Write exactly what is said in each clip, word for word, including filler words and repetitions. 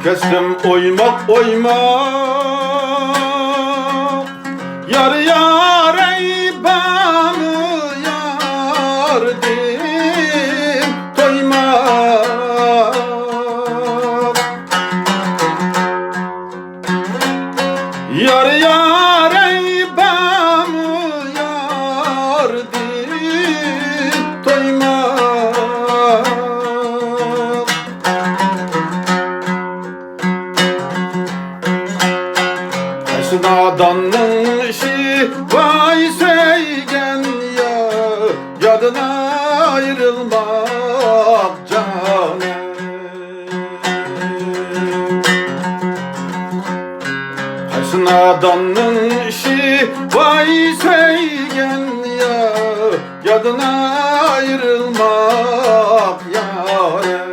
كەچتىم ئويماق، ئويماق، يار، يار، ئەي، بامۇ ياردىن تويماق. يار، يار، ئەي، بامۇ ياردىن تويماق. قايسى ناداننىڭ ئىشى، ۋاي سۆيگەن يار، ياردىن ئايرىلماق جانىم. قايسى ناداننىڭ ئىشى، ۋاي سۆيگەن يار، ياردىن ئايرىلماق يارىم.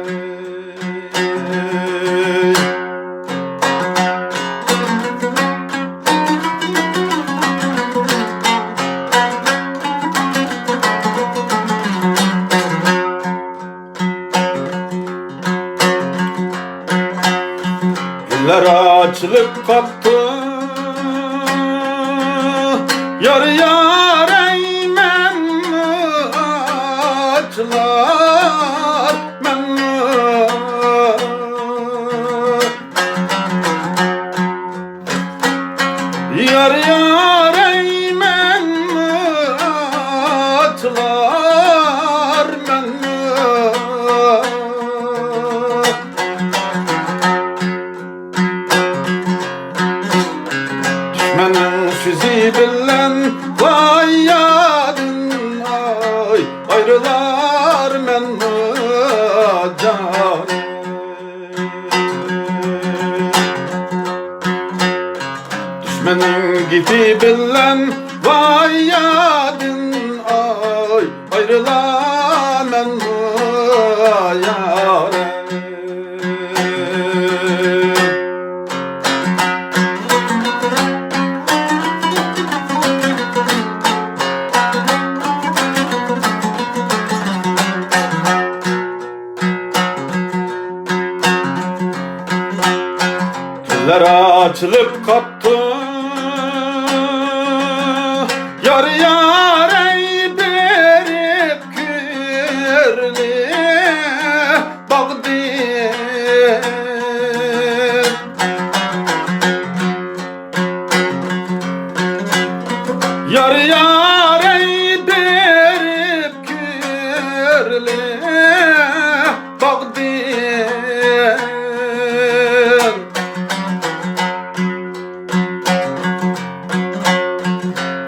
گۈللەر ئاچىلىپ قاپتۇ، يار، يار، ئەي، مەنمۇ ئاچىلار، مەنمۇ. يار، يار، ئەي، مەنمۇ ئاچىلار، مەنمۇ. دۈشمەننىڭ سۆزى بىلەن، ۋاي ياردىن، ئاي، ئايرىلار مەنمۇ جانىم. دۈشمەننىڭ گېپى بىلەن، ۋاي ياردىن، ئاي، ئايرىلار مەنمۇ يارىم. گۈللەر ئاچىلىپ قاپتۇ، يار، يار، ئەي، بېرىپ كۆرلى باغدىن. يار، يار، ئەي، بېرىپ كۆرلى باغدىن.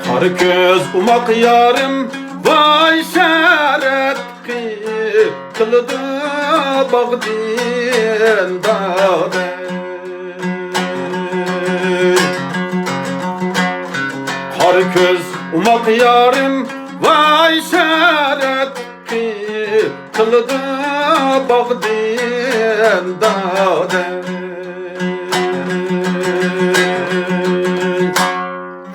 قارا كۆز ئوماق يارىم، ۋاي شەرەت قىلىدۇ باغدىن دادەي. قارا كۆز ئوماق يارىم، ۋاي شەرەت قىلىدۇ باغدىن دادەي.